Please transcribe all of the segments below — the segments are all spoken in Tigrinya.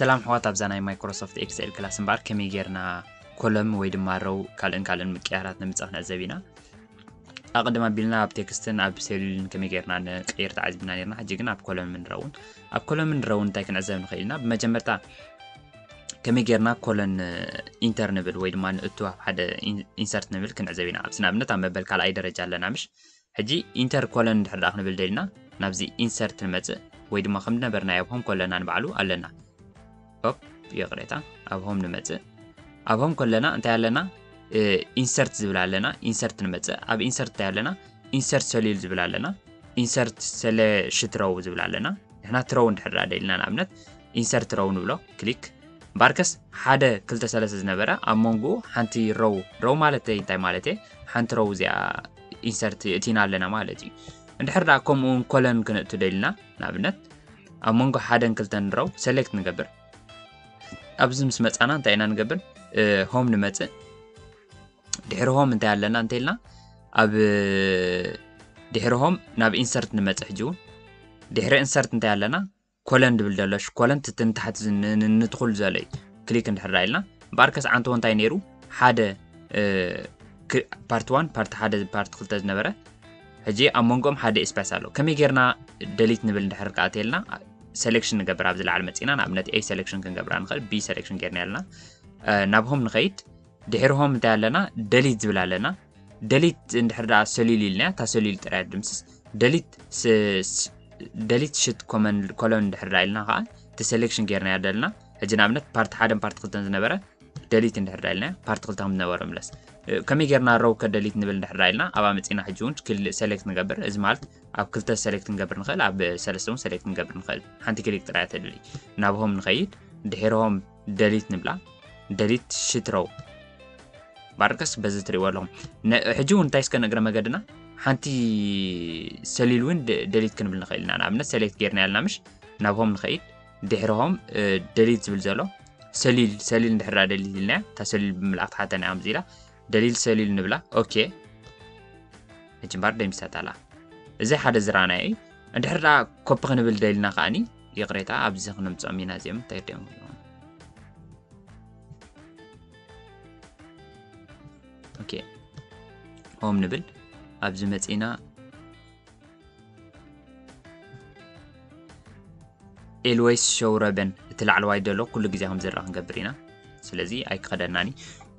ሰላም ኣሕዋት፣ ኣብዛ ናይ ማይክሮሶፍት ኤክስኤል ክላስ እምበኣር ከመይ ጌርና ኮለም ወይ ድማ ረው ካልእን ካልእን ምቅያራት ንምጻእ ክንዕዘብ ኢና። ኣቐድም ኣቢልና ኣብ ቴክስትን ኣብ ሴሉልን ከመይ ጌርና ንቀይር ተዓዚብና ኔርና። ሕጂ ግን ኣብ ኮለምን ረውን፣ ኣብ ኮለምን ረውን እንታይ ክንዕዘብ ንኽእል ኢና? ብመጀመርታ ከመይ ጌርና ኮለን ኢንተር ንብል ወይ ድማ ንእቱ ኣብ ሓደ ኢን-፣ ኢንሰርት ንብል ክንዕዘብ ኢና። ኣብዚ ንኣብነት ኣብ መበል ካልኣይ ደረጃ ኣለና ምሽ? ሕጂ ኢንተር ኮለን እንድሕር ደኣ ክንብል ደሊና ናብዚ ኢንሰርት ንመጽእ ወይ ድማ ከም ዝነበርናዮ ኣብ ሆም ኮለና ንባዕሉ ኣለና። ኦፕ፣ ይቕሬታ፣ ኣብ ሆም ንመጽእ። ኣብ ሆም ኮለና እንታይ ኣለና? ኢንሰርት ዝብል ኣለና። ኢንሰርት ንመጽእ። ኣብ ኢንሰርት እንታይ ኣለና? ኢንሰርት ሰሊል ዝብል ኣለና። ኢንሰርት ሰለ ሽትረው ዝብል ኣለና። ንሕና ትረው እንድሕር ደኣ ደሊና ንኣብነት ኢንሰርት ረው ንብሎ፣ ክሊክ። ባርከስ ሓደ ክልተ ሰለስተ ዝነበረ ኣብ መንጎኡ ሓንቲ ረው፣ ረው ማለት እንታይ ማለት እየ? ሓንቲ ረው እዚኣ ኢንሰርት እቲና ኣለና ማለት እዩ። እንድሕር ደኣ ከምኡ እውን ኮለን ክንእቱ ደሊና ንኣብነት ኣብ መንጎ ሓደን ክልተን ረው ሰሌክት ንገብር። ኣብዚ ምስ መጻና እንታይ ኢና ንገብር? እ፣ ሆም ንመጽእ። ድሕሪ ሆም እንታይ ኣለና እንተልና ኣብ ድሕሪ ሆም ናብ ኢንሰርት ንመጽእ። ሕጂ እውን ድሕሪ ኢንሰርት እንታይ ኣለና? ኮለን ድብል ደሎ ሽ-፣ ኮለን ትትን ታሕቲ ዝ-፣ ን-፣ ን-፣ ንትኹል ዘሎ እዩ። ክሊክ እንድሕር ደኣ ኢልና እምበኣርከስ ዓንተቦ እንታይ ነይሩ? ሓደ፣ እ፣ ክ-፣ ፓርት ዋን፣ ፓርት ሓደ፣ ፓርት ክልተ ዝነበረ፣ ሕጂ ኣብ መንጎኦም ሓደ ስፓስ ኣሎ። ከመይ ጌርና ደሊት ንብል እንድሕር ከኣ ተልና፣ ሰሌክሽን ንገብር። ኣብዚ ላዕሊ መጺና ንኣብነት ኤ ሰሌክሽን ክንገብራ ንኽእል፣ ቢ ሰሌክሽን ጌርና ኣለና። እ፣ ናብ ሆም ንኸይድ። ድሕሪ ሆም እንታይ ኣለና? ደሊት ዝብል ኣለና። ደሊት እንድሕር ደኣ ሰሊል ኢልና፣ እታ ሰሊል ጥራይ ድምስስ። ደሊት ስ-፣ ስ-፣ ደሊት ሽት ኮመን-፣ ኮለን እንድሕር ደኣ ኢልና ከኣ እቲ ሰሌክሽን ጌርናዮ ደለና። ሕጂ ንኣብነት ፓርት ሓደን ፓርት ክልተን ዝነበረ ደሊት እንድሕር ደኣ ኢልና ፓርት ክልተ ከም ዝነበረ ምለስ። እ፣ ከመይ ጌርና ሮው ከ ደሊት ንብል እንድሕር ደኣ ኢልና ኣብኣ መጺና ሕጂ እውን ክል-፣ ሰሌክት ንገብር። እዚ ማለት ኣብ ክልተ ሰሌክት ክንገብር ንኽእል፣ ኣብ ሰለስተ እውን ሰሌክት ክንገብር ንኽእል። ሓንቲ ክሊክ ጥራይ ተድሊ። ናብ ሆም ንኸይድ፣ ድሕሪ ሆም ደሊት ንብላ። ደሊት ሽት ሮው። ባርከስ በዚ ትሪእዎ ኣለኹም። ነ-፣ ሕጂ እውን እንታይ እስከ ንእግረ መገድና ሓንቲ ሰሊል እውን ደ-፣ ደሊት ክንብል ንኽእል ኢና። ንኣብነት ሰሌክት ጌርና ያልና ምሽ ናብ ሆም ንኸይድ። ድሕሪ ሆም፣ እ፣ ደሊት ዝብል ዘሎ ሰሊል፣ ሰሊል እንድሕር ደኣ ደሊት ኢልናያ፣ እታ ሰሊል ብምልኣኽ ትሓተና እያ ከምዚ ኢላ። ደሊል ሰሊል ንብላ። ኦኬ። ሕጂ እምበኣር ደሚሳታ ኣላ። እዚ ሓደ ዝረኣናዮ እዩ። እንድሕር ደኣ ኮፒ ክንብል ደሊና ከኣኒ፣ ይቕሬታ፣ ኣብዚ ክነምጽኦም ኢና እዚኦም። እንታይ ድዮም? ኦኬ። ሆም ንብል። ኣብዚ መጺና ኤልዌይስ ሾው ረበን እቲ ላዕለዋይ ዘሎ ኩሉ ግዜ ከም ዝረኣ ክንገብር ኢና። ስለዚ ኣይክኸደናኒ።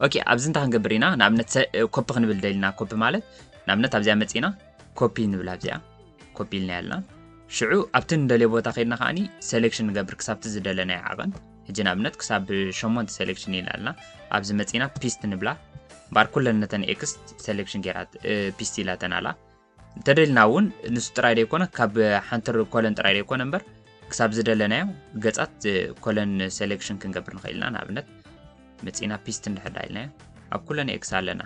ኦኬ፣ ኣብዚ እንታይ ክንገብር ኢና? ንኣብነት ሰ-፣ ኮፒ ክንብል ደሊና። ኮፒ ማለት ንኣብነት ኣብዚኣ መጺና ኮፒ ንብል። ኣብዚኣ ኮፒ ኢልና ያልና። ሽዑ ኣብቲ ንደልዮ ቦታ ከይድና ከኣኒ ሰሌክሽን ንገብር ክሳብቲ ዝደለናዮ ዓቐን። ሕጂ ንኣብነት ክሳብ ሸሞንተ ሰሌክሽን ኢልና ኣለና። ኣብዚ መጺና ፒስት ንብላ። እምበኣር ኩለን ነተን ኤክስ ሰሌክሽን ጌራት፣ እ፣ ፒስት ኢላተን ኣላ። እንተደሊና እውን ንሱ ጥራይ ደይኮነ፣ ካብ ሓንቲ ኮለን ጥራይ ደይኮነ እምበር፣ ክሳብ ዝደለናዮ ገጻት ኮለን ሰሌክሽን ክንገብር ንኽእል ኢና። ንኣብነት መጺና ፒስት እንድሕር ደኣ ኢልናዮ፣ ኣብ ኩለን ኤክስ ኣለና።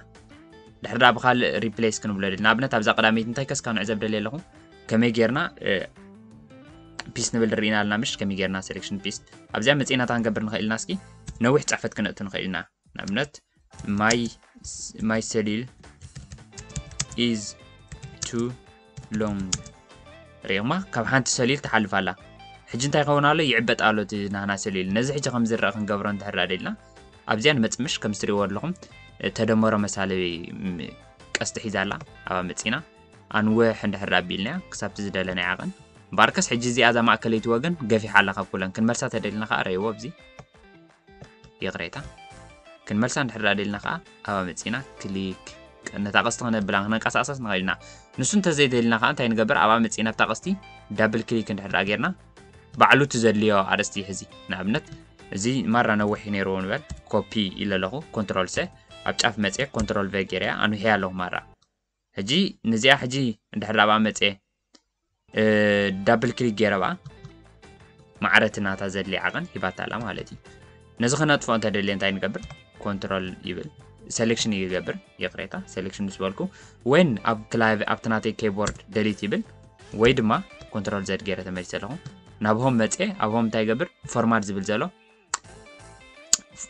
ድሕሪ ደኣ ብኻልእ ሪፕሌስ ክንብሎ ደሊ። ንኣብነት ኣብዛ ቀዳመይቲ እንታይ ከስካ ንዕዘብ ደልየ ኣለኹ? ከመይ ጌርና፣ እ፣ ፒስት ንብል ርኢና ኣለና ምሽ? ከመይ ጌርና ሰሌክሽን ፒስት? ኣብዚኣ መጺና እንታይ ክንገብር ንኽእል ኢና? እስኪ ነዊሕ ጽሕፈት ክነእቱ ንኽእል ኢና። ንኣብነት my my ሰሊል is too long። ሪእማ ካብ ሓንቲ ሰሊል ትሓልፍ ኣላ። ሕጂ እንታይ ይኸውን ኣሎ? ይዕበጥ ኣሎ እቲ ናህና ሰሊል። ነዚ ሕጂ ከም ዝረአ ክንገብሮ እንድሕር ደኣ ደሊና ኣብዚኣ ንመጽእ ምሽ? ከም ትሪእዎ ኣለኹም ተደመሮ መሳለቢ ም-፣ ቀስቲ ሒዛ ኣላ። ኣብኣ መጺና ኣንውሕ እንድሕር ደኣ ኣቢልናያ ክሳብቲ ዝደለናዮ ዓቐን። እምበኣርከስ ሕጂ እዚኣ እዛ ማእከለይቲ ወገን ገፊሓ ኣላ ካብ ኩለን። ክንመልሳ ተደሊና ከኣ ረእይዎ ኣብዚ። ይቕሬታ። ክንመልሳ እንድሕር ደኣ ደሊና ከኣ ኣብኣ መጺና ክሊክ፣ ነታ ቀስቲ ከነብላ፣ ክነንቀሳቕሳስ ንኽእል ኢና። ንሱ እንተዘይደሊና ከኣ እንታይ ንገብር? ኣብኣ መጺና ኣብታ ቀስቲ ዳብል ክሊክ እንድሕር ደኣ ጌርና ባዕሉ እቲ ዘድልዮ ኣርእስቲ ይሕዚ። ንኣብነት እዚ ማራ ነዊሕ እዩ ነይርዎ ንበል። ኮፒ ኢለ ኣለኹ፣ ኮንትሮል ሰ፣ ኣብ ጫፍ መጽየ ኮንትሮል ቨ ጌረያ ኣንውሕያ ኣለኹ ማራ። ሕጂ ነዚኣ ሕጂ እንድሕር ኣብኣ መጽየ፣ እ፣ ዳብል ክሊክ ገይረ ብኣ ማዕረ እቲ ናታ ዘድልያ ዓቐን ሂባታ ኣላ ማለት እዩ። ነዚ ከነጥፍኦ እንተደልየ እንታይ ንገብር? ኮንትሮል ይብል፣ ሰሌክሽን ይገብር፣ ይቕሬታ፣ ሰሌክሽን ምስ በልኩ፣ ወይን ኣብ ክላይቭ፣ ኣብቲ ናተይ ኬቦርድ ደሊት ይብል፣ ወይ ድማ ኮንትሮል ዘድ ገይረ ተመሊሰ ኣለኹ። ናብ ሆም መጽየ፣ ኣብ ሆም እንታይ ይገብር? ፎርማት ዝብል ዘሎ፣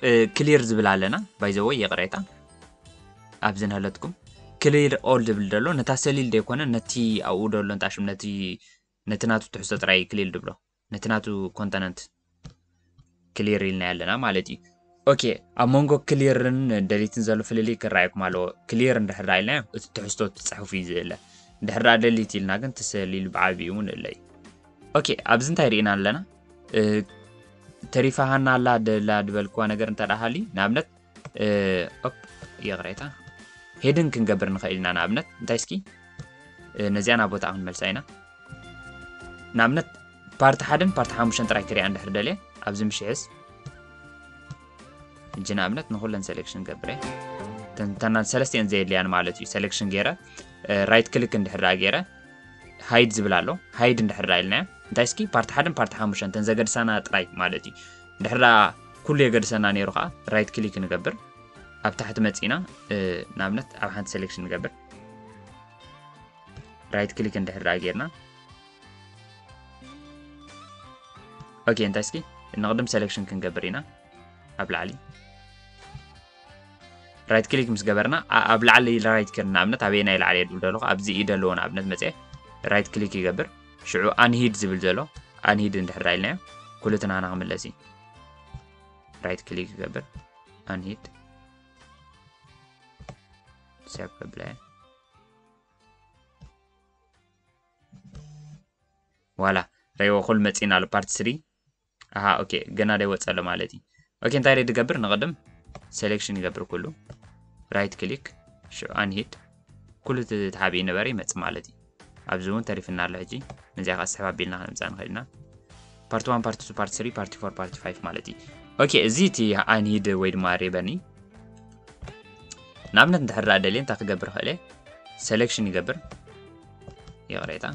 እ፣ ክሊር ዝብል ኣለና፣ ባይ ዘ ወይ፣ ይቕሬታ፣ ኣብዚ ንሃለትኩም። ክሊር ኦል ዝብል ዘሎ፣ ነታ ሰሊል ደይኮነ፣ ነቲ ኣብኡ ዘሎ እንጣሽም፣ ነቲ፣ ነቲ ናቱ ትሕዝቶ ጥራይ ክሊር ድብሎ፣ ነቲ ናቱ ኮንተነንት። ክሊር ኢልና ኣለና ማለት እዩ። ኦኬ፣ ኣብ መንጎ ክሊርን ደሊትን ዘሎ ፍልልይ ክረኣየኩም ኣለዎ። ክሊር እንድሕር ዳ ኢልና እቲ ትሕዝቶ ትፅሕፉ እዩ ዝእለ። እንድሕር ዳ ደሊት ኢልና ግን ተሰሊሉ ብዓብዩ እውን እለ እዩ። ኦኬ፣ ኣብዚ እንታይ ርኢና ኣለና? ተሪፋሃና ኣላ ደላ ዝበልክዋ ነገር እንተ ደኣ ሃልዩ፣ ንኣብነት ኦፕ፣ ይቕሬታ፣ ሄድን ክንገብር ንኽእል ኢና። ንኣብነት እንታይ እስኪ ነዚኣ ናብ ቦታ ክንመልሳ ኢና። ንኣብነት ፓርቲ ሓደን ፓርቲ ሓሙሽተን ጥራይ ክሪኣ እንድሕር ደልየ ኣብዚ ምሽሕስ፣ እጂ ንኣብነት ንኹለን ሴሌክሽን ገብረ ተንተና ሰለስቲአን ዘየድልያን ማለት እዩ። ሴሌክሽን ገይረ ራይት ክሊክ እንድሕር ደኣ ገይረ ሃይድ ዝብል ኣሎ። ሃይድ እንድሕር ደኣ ኢልናዮ እንታይ እስኪ ፓርቲ ሓደን ፓርቲ ሓሙሽተን ተን ዘገድሳና ጥራይ ማለት እዩ። እንድሕር ደኣ ኩሉ የገድሰና ነይሩ ከዓ ራይት ክሊክ ንገብር፣ ኣብ ታሕቲ መፂና ንኣብነት ኣብ ሓንቲ ሴሌክሽን ንገብር። ራይት ክሊክ እንድሕር ደኣ ጌርና ኦኬ እንታይ እስኪ ንቕድም ሴሌክሽን ክንገብር ኢና። ኣብ ላዕሊ ራይት ክሊክ ምስ ገበርና ኣብ ላዕሊ ራይት ክሊክ ንኣብነት ኣበየናይ ላዕሊ የድብል ዘለኹ ኣብዚ ኢደ ኣለዎ ንኣብነት መፅአ ራይት ክሊክ ይገብር። ሽዑ ኣንሂድ ዝብል ዘሎ ኣንሂድ እንድሕር ኢልናዮ ኩሉ እቲ ናህና ክምለስ እዩ። ራይት ክሊክ ይገብር ኣንሂድ ሰብ ከብለ ዋላ ረይዎ ኩል መፂና ኣሎ ፓርት ስሪ ኣሃ ኦኬ ገና ደይ ወፀ ኣሎ ማለት እዩ። ኦኬ እንታይ ደይ ድገብር ንቕድም ሴሌክሽን ይገብር ኩሉ ራይት ክሊክ ሽዑ ኣንሂድ ኩሉ እቲ ተሓቢኡ ነበረ ይመፅእ ማለት እዩ። ኣብዚ እውን ተሪፍና ኣሎ ሕጂ ነዚኣ ከዓ ስሕብ ኣቢልና ክንምፃእ ንኽእል ኢና። ፓርት ዋን ፓርት ቱ ፓርት ስሪ ፓርት ፎር ፓርት ፋይቭ ማለት እዩ። ኦኬ እዚ እቲ ኣንሂድ ወይ ድማ ሪበን እዩ። ንኣብነት እንድሕር ደኣ ደልየ እንታይ ክገብር ክእል እየ ሴሌክሽን ይገብር ይቕሬታ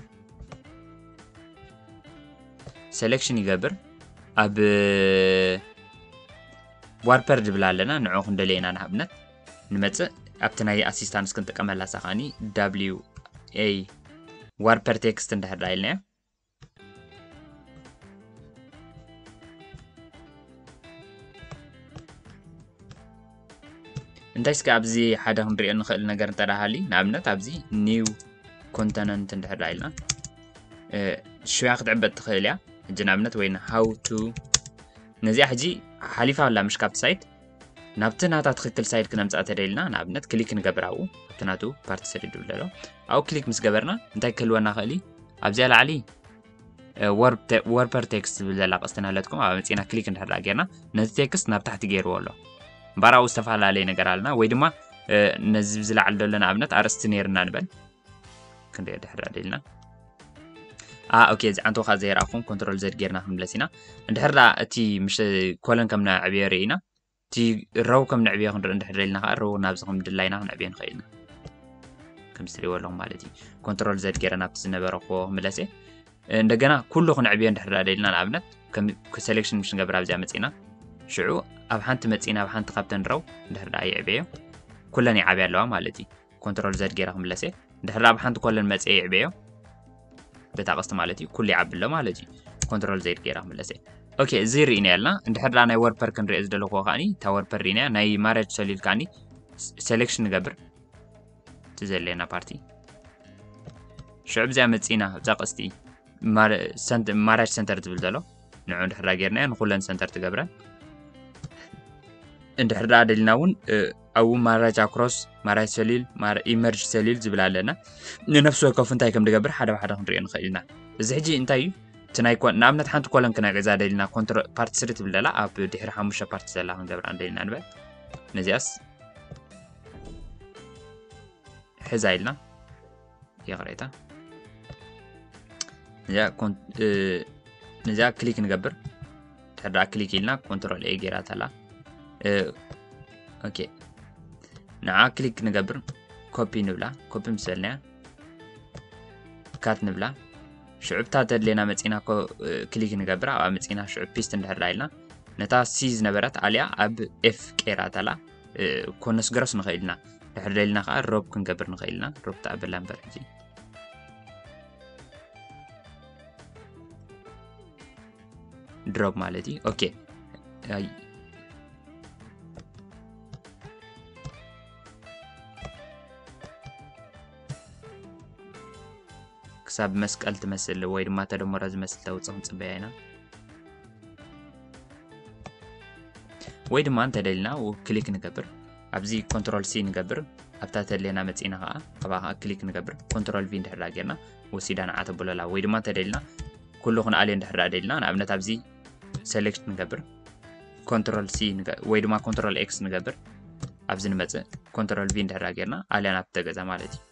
ሴሌክሽን ይገብር ኣብ ዋርፐር ዝብል ኣለና ንዑ ክንደልየ ኢና ንኣብነት ንመፅእ ኣብቲ ናይ ኣሲስታንስ ክንጥቀመላ ሳ ከዓኒ ዳብሊው ኤ ዋርፐር ቴክስት እንድሕር ደኣ ኢልናዮ እንታይ እስከ ኣብዚ ሓደ ክንሪኦ ንኽእል ነገር እንተ ደኣ ሃልዩ ንኣብነት ኣብዚ ኒው ኮንተነንት እንድሕር ደኣ ኢልና ሽያ ክትዕበጥ ትኽእል እያ ሕጂ ንኣብነት ወይ ሃው ቱ ነዚኣ ሕጂ ሓሊፋ ኣላ ምሽ ካብቲ ሳይት ናብቲ ናታ ትኽክል ሳይድ ክነምፅኣ ተደልና ንኣብነት ክሊክ ንገብር ኣብኡ ኣብቲ ናቱ ፓርቲ ሰዲዱ ኣሎ ኣብኡ ክሊክ ምስ ገበርና እንታይ ክህልወና ክእል ኣብዚኣ ላዕሊ ወርፐር ቴክስት ዝብል ዘላ ቀስቲ ናለትኩም ኣብ መፂና ክሊክ እንድሕር ጌርና ነቲ ቴክስት ናብ ታሕቲ ገይርዎ ኣሎ እምበኣር ኣብኡ ዝተፈላለየ ነገር ኣለና ወይ ድማ ነዚ ዝለዓል ዘሎ ንኣብነት ኣርእስቲ ነይርና ንበል ክንሪኦ ድሕር ደልና ኦኬ እዚ ዓንቶ ካ ዘይረኣኹም ኮንትሮል ዘድ ጌርና ክንምለስ ኢና እንድሕር ዳ እቲ ምሽ ኮለን ከም ነዕብዮ ርኢና እቲ ረው ከም ነዕብዮ ክንርኢ እንድሕር ደልና ከዓ ረው ናብዚ ከም ድላይና ክንዕብዮ ንኽእል ኢና ከም ትሪእዎ ኣለኹም ማለት እዩ ኮንትሮል ዘድ ጌረ ናብቲ ዝነበረ ክዎ ክምለስ እየ እንደገና ኩሉ ክንዕብዮ እንድሕር ደኣ ደልና ንኣብነት ሴሌክሽን ምሽ ንገብር ኣብዚኣ መፂና ሽዑ ኣብ ሓንቲ መፂና ኣብ ሓንቲ ካብተን ረው እንድሕር ደኣ ይዕበዮ ኩለን ይዓብያ ኣለዋ ማለት እዩ ኮንትሮል ዘድ ጌራ ክምለስ እየ እንድሕር ደኣ ኣብ ሓንቲ ኮለን መፅአ ይዕበዮ በታ ቀስቲ ማለት እዩ ኩሉ ይዓቢ ኣሎ ማለት እዩ ኮንትሮል ዘድ ጌራ ክምለስ እየ ኦኬ እዚ ርኢና ያልና እንድሕር ደኣ ናይ ወርፐር ክንሪኦ ዝደለክዎ ከዓኒ እታ ወርፐር ርኢና ናይ ማሬጅ ሰሊል ከዓኒ ሴሌክሽን ንገብር እቲ ዘለና ፓርቲ ሽዑ ብዚኣ መፂና ኣብዛ ቀስቲ ማራጅ ሰንተር ዝብል ዘሎ ንዑ እንድሕር ጌርናዮ ንኩለን ሰንተር ትገብረን እንድሕር ደኣ ደሊና እውን ኣብኡ ማራጅ ኣክሮስ ማራጅ ሰሊል ኢመርጅ ሰሊል ዝብል ኣለና ንነፍሲ ወከፉ እንታይ ከም ድገብር ሓደ ብሓደ ክንሪኦ ንኽእል ኢና እዚ ሕጂ እንታይ እዩ እቲ ናይ ንኣብነት ሓንቲ ኮለን ክነግዕዛ ደሊና ፓርቲ ስሪ ትብል ዘላ ኣብ ድሕሪ ሓሙሽተ ፓርቲ ዘላ ክንገብራ ደሊና ንበል ነዚኣስ ሕዛ ኢልና ይቕሬታ ነዚኣ ክሊክ ንገብር ድሕር ደኣ ክሊክ ኢልና ኮንትሮል ኤ ጌራ ተላ ኦኬ ንዓ ክሊክ ንገብር ኮፒ ንብላ ኮፒ ምስ በልናያ ካት ንብላ ሽዑብታ ተድሌና መፂና ክሊክ ንገብር ኣብኣ መፂና ሽዑብ ፒስት እንድሕር ኢልና ነታ ሲ ዝነበረት ኣልያ ኣብ ኤፍ ቀይራ ተላ ኮነስግረስ ንኽእል ኢና ድሕር ደሊና ከዓ ሮብ ክንገብር ንኽእል ኢና ሮብ ተኣበላ እምበር ሕጂ ድሮፕ ማለት እዩ ኦኬ ክሳብ መስቀል ትመስል ወይ ድማ ተደመረ ዝመስል ተውፅእ ክንፅበያ ኢና ወይ ድማ እንተደልና ክሊክ ንገብር፣ ኣብዚ ኮንትሮል ሲ ንገብር፣ ኣብታ ተድልየና መፂና ከዓ ኣብኣ ከዓ ክሊክ ንገብር። ኮንትሮል ቪ እንድሕር ጌርና ወሲዳ ንዓ ተብሎ ኣላ። ወይ ድማ እንተደልና ኩሉ ክንኣልዮ እንድሕር ደልና፣ ንኣብነት ኣብዚ ሰሌክት ንገብር፣ ኮንትሮል ሲ ወይ ድማ ኮንትሮል ኤክስ ንገብር፣ ኣብዚ ንመፅእ ኮንትሮል ቪ እንድሕር ጌርና ኣልያ ናብቲ ገዛ ማለት እዩ።